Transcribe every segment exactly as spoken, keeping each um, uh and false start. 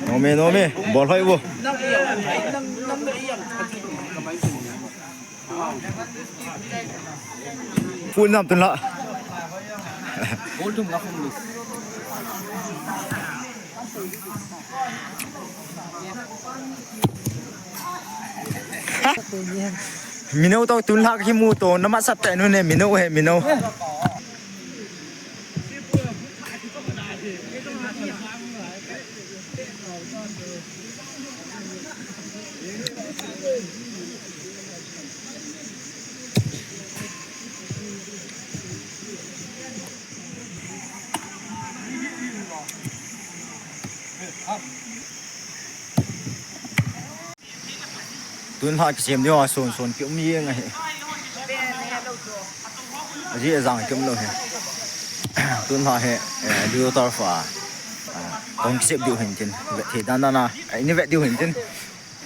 Nome, nome, bol hoi bo. Full nam tun la. Mino to tun la ki mu to, nama sat ta nu ne mino he mino. Tun la kisem diu a son son ki um jeng ahi. Aji ajang ki um lou hi. Tun la hi, eh, diu tar fa. Ah, kong kisep diu hin tin. Vet thei dan dan a. Eh, ni vet diu hin tin.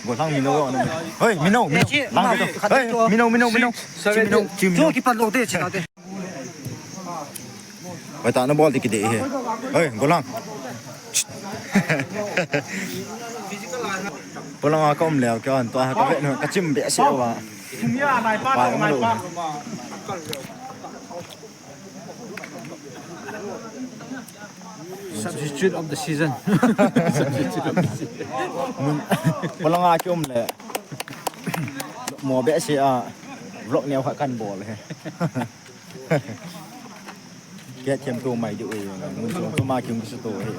Golang mino, mino. Hoi, mino, mino. Chi, lang ma, to. Hoi, mino, mino, mino. Chi, mino, chi, mino. Chu kipat lou te, chi ta te. Hoi, ta na bol ti kidei he. Hoi, golang. Polang a ka um leo, ka an to, ka ve no, ka chim be se wa. Sumia, nai pa, pa, nai pa. Substitute of the season. Substitute of the season. Mun, polang a ki um le. Mo be se a vlog neo kha kan bol he. Ke thiam tu mai di ui. Mun tu tu ma ki um su tu he.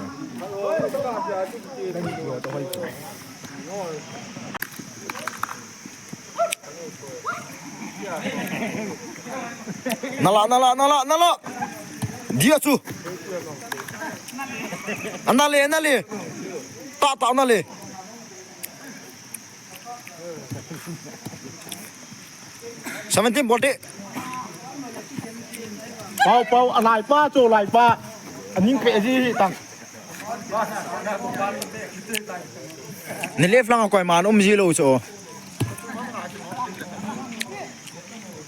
Nala, nala, nala, nala. Dia chu. Anale, anale. Ta, ta, anale. Seventeen bolte. Pau, pau, alai pa, chu lai pa. Aning pe ji tang. Ni left lang a koiman um ji lou chu.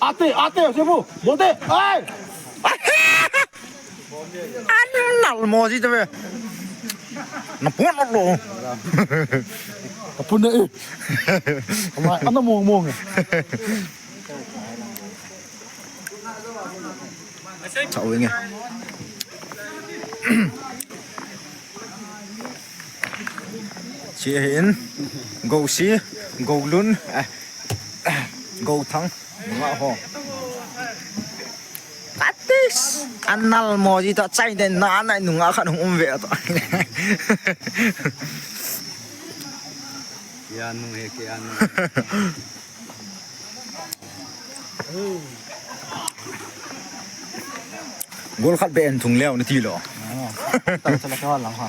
Ate, ate, sebu, bolte, ai! Anal mo ji te ve. Na pon lo. Ka pon na e. Ama, ana mong mong. Chau inge. Chi hin, Go si, Go lun, eh, Go thang, nga ho. Katis, anal mo ji ta chai den na na nunga khan hung um ve ta. Kia nu he, kia nu. Gol khat be en thung leo na ti lo. Ah, ta chala ka lang ha.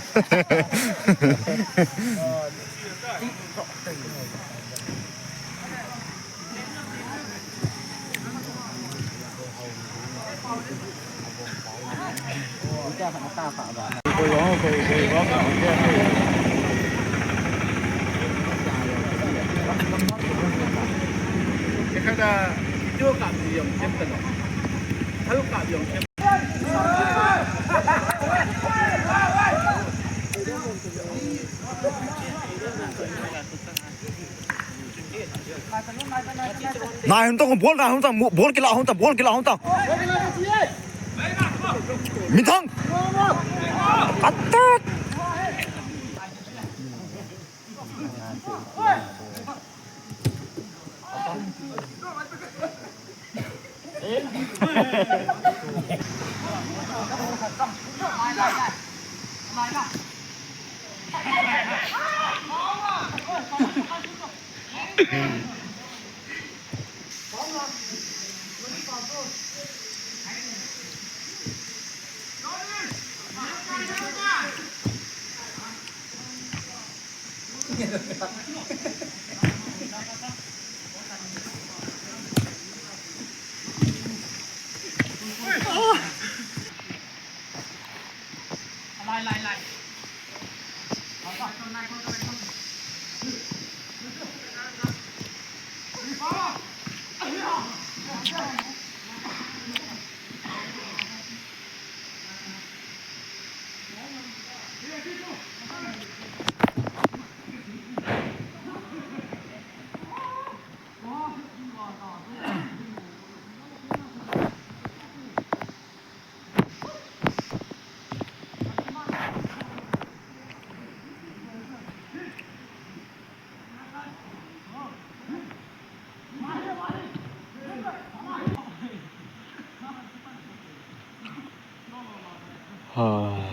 Nai hon tang, bol nai hon tang, bol kila hon tang, bol kila hon tang. Minthang. Attack. Ha.